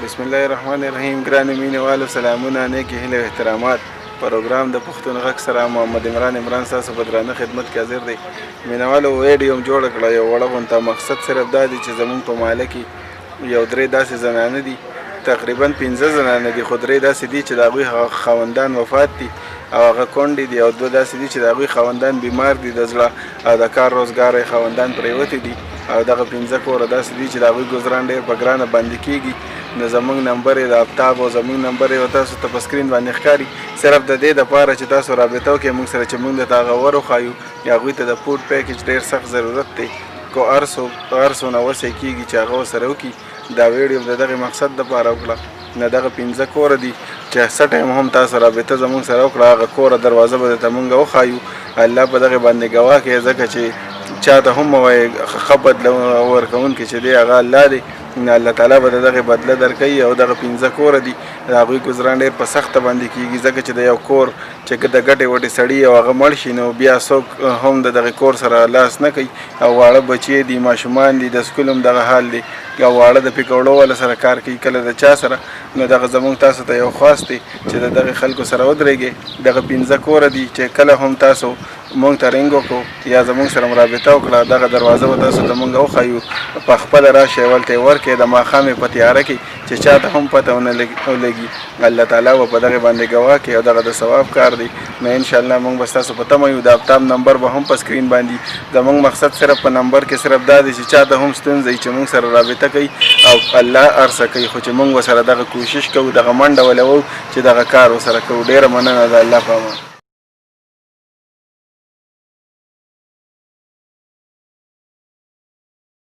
بسم الله الرحمن الرحیم. ګرانې مینه والو، سلامونه، نیکې هیلې او احترامات. پروګرام د پښتون غږ سره محمد عمران عمران ستاسو په درانه خدمت کې حاضر دی. مینه والو، ویډیو هم جوړه کړه یو وړه غونته. مقصد صرف دا دی چې زمونږ په محله کې یو درې داسې زنانه دي، تقریبا 5 زنانه دي، خو درې داسې دي چې د هغوی خاوندان وفات دي او هغه کونډې دي، او دوه داسې دي چې د هغوی خاوندان بیمار دي د زړه او د کار روزګار یې خاوندان پرېوتي دي، او دغه 5 کوره داسې دي چې د هغوی ګزران ډېر په ګرانه باندې کېږي. نو زمونږ نمبر یې د افتاب او زمونږ نمبر یې تاسو ته په سکرین باندې ښکاري، صرف د دې دپاره چې تاسو رابطه وکړئ موږ سره چې موږ درته هغه وروښایو. هغوی ته د فوډ پیکج ډېر سخت ضرورت دی. که هر څونه وسه کېږي چې هغه ورسره وکړي. دا ویډیو د دغه مقصد دپاره وکړه. نه دغه 5 کوره دي چې څه ټایم هم تاسو رابطه زمونږ سره وکړه، هغه کوره دروازه به درته مونږ وښایو. الله په دغه باندې ګواه کوي، ځکه چې چاته هم مه وایې، ښه بدله ورکوونکی چې دی هغه الله دی. نو الله تعالی به د دغه بدله درکوي. او دغه 5 کوره دي، د هغوی ګزران ډېر په سخته باندې کېږي، ځکه چې د یو کور چې د ګټې وټې سړي او هغه مړ شي، نو بیا څوک هم د دغه کور سره لاس نه کوي. او واړه بچي دي، ماشومان دي، د سکول هم دغه حال دی، او واړه د پکوړو والا سره کار کوي، کله د چا سره. نو دغه زمونږ تاسو ته یو خواست دی چې د دغه خلکو سره ودرېږئ. دغه 5 کوره دي چې کله هم تاسو مونږ ته رنګ وکړو یا زمونږ سره مرابطه وکړه، دغه دروازه به تاسو ته مونږ وښایو. په خپله راشئ، هلته یې ورکړئ د ماښام په تیاره کې چې چاته هم پته ونه لګي. الله تعالی به په دغه باندې ګواه کوي او دغه د ثواب کار دی. نو انشاءالله مونږ به ستاسو په تمه یو. د افتاب نمبر به هم په سکرین باندې. زمونږ مقصد صرف په نمبر کې صرف دا دی چې چاته هم ستونزه وي چې مونږ سره رابطه کوي او الله هر څه کوي، خو چې مونږ ورسره دغه کوشش کوو، دغه منډه ولوو چې دغه کار ورسره کوو. ډېره مننه، د الله په امان.